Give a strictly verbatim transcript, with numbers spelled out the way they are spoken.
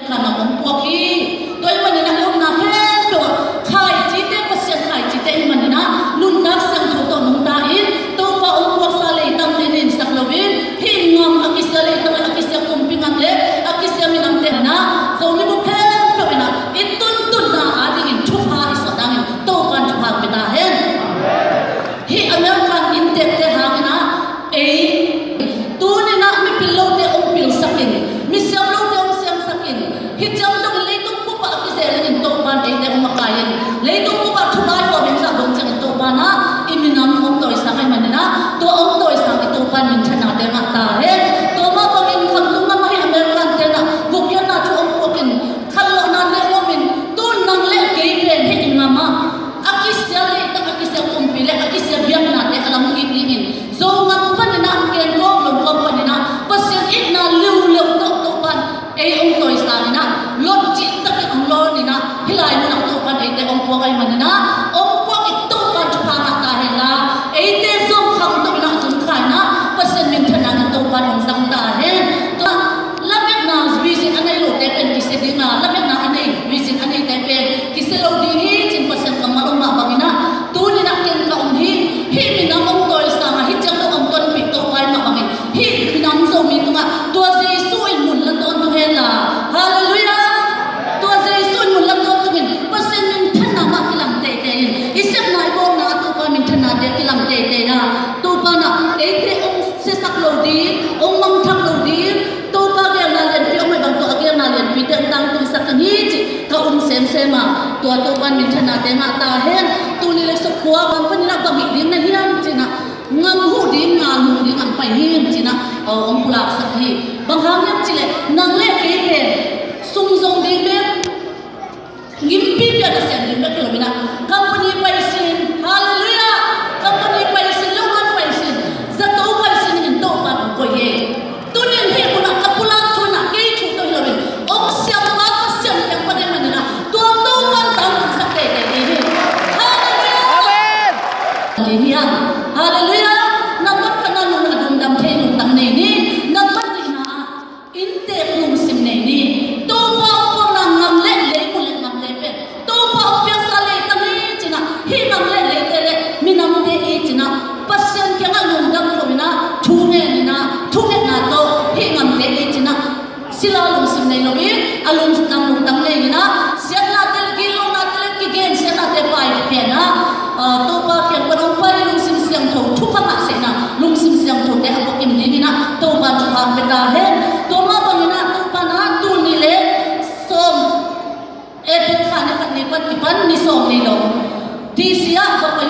Khan a hong puak hi. Tua ahih manin a, i omna khempeuh ah khaicite, Pasian khaicite ahih manin a, nuntak siangtho tawh nungta in, Topa hong puaksa leitang te ninsak loin, hih ngam a kisia leitang le a kisia kumpi ngam le a kisia minamte in a, Zomi bup khempeuh in a, i tuntunna adingin thupha i suah dingin Topa in thupha pia ta hen. Hih American inntekte hangin a, ei, tuni-in a mipil lote hong pilsak in, misiam lote hong siamsak in, hih ciang dongin leitung bup ah a kizel dingin Topa in eite hong makai in, leitung bup ah thubai hawm in zah dong ciangin Topa in a, i minam hong tawisang ahih manin a, tua hong tawisang i Topa in minthannate ngah ta hen. Tua mah bangin khamtung ngam ah hih American-te in a, gupkhiatna thu hong puak in, khanlawhna ne hawm in, tu-in nang le kei pen hih i ngam ah a kisia leitang, a kisia kumpi le a kisia biaknate a lamkik dingin, Zo ngam panin a, Keng kawm, Lon kawm panin a, Pasian itna liuliau tawh Topa in ei hong tawisang in a, lotcih takin hong lawn in a, hih lai mun ah Topa in eite hong puak ahih manin a, hong puak i Topa in thupha ngah ta hen la, eite zong khamtung in a, zong kha in a, Pasian minthanna in Topa in hong zang ta hen. Tua lametna vision a nei lote pen kisia ding a, lametna a nei vision a neite pen kisia lo ding hi, ci-in Pasian kammal hong mah bangin a, tuni-in a ken ka om hi, hih minam hong tawisang a, hih ciang dong hong tonpih Topa in mah bangin, hih minam Zomi tungah tua Jesu in mun la tawntung hen la. Halleluiah. Tua Jesu in mun la tawntung in, Pasian minthanna mah kilang teitei in, i sepna i bawlna Topa minthannate kilang teitei a, Topa in a, eite hong siasak lo ding, hong mangthang lo ding, Topa geelna lianpi hong mah bang, tua a geelna lianpite hong tangtungsak ding hi, ci ka um semsem a, tua Topa in minthannate ngah ta hen. Tuni le suk kua bang panin a bang hih ding na hiam ci-in a, ngam huh ding, ngal huh ding a pai hi, ci-in a, aw, hong pulaksak hi. Bang hang hiam cih leh nang le kei pen sum zong ding bek, ngimpi pian a sem ding bek hi lo in a, company pai sin, halleluiah, company pai sin, lo ngan pai sin, zato pai sin in Topa in hong koih hi. Tuni-in hih mun ah ka pulak thu in a, kei thu tawh hi lo in, hong siampa Pasian kiang pan ahih manin a, tua Topa in tangtungsak teitei ding hi. Halleluiah. Amen. Ding hi hang. Halleluiah. Nambat khatna, nung a lungdam thei lungtang nei ni. Nambat nihna ah, inntek lungsim nei ni. Topa hong puakna ngam le lei, mun le ngamte pen Topa hong piaksa leitang hi, ci-in a, hih ngam le leite le minamte i, ci-in a, Pasian kiangah lungdam lo in a, thu ngen in a, thungetna tawh hih ngamte i, ci-in a, sila lungsim nei lo in, a lungdam lungtang nei in a, siatnate le, gitlohnate le, kigen siatnate pai pen a, ah, Topa kiang pan hong pai lungsim siangtho, thupha ngah sehna lungsim siangthote a puak kim dingin a, Topa thupha pia ta hen. Tua mah bangin a, Topa in a, tuni le sawm, April kha ni khat ni pan kipan ni sawm ni dong, D C ah va pai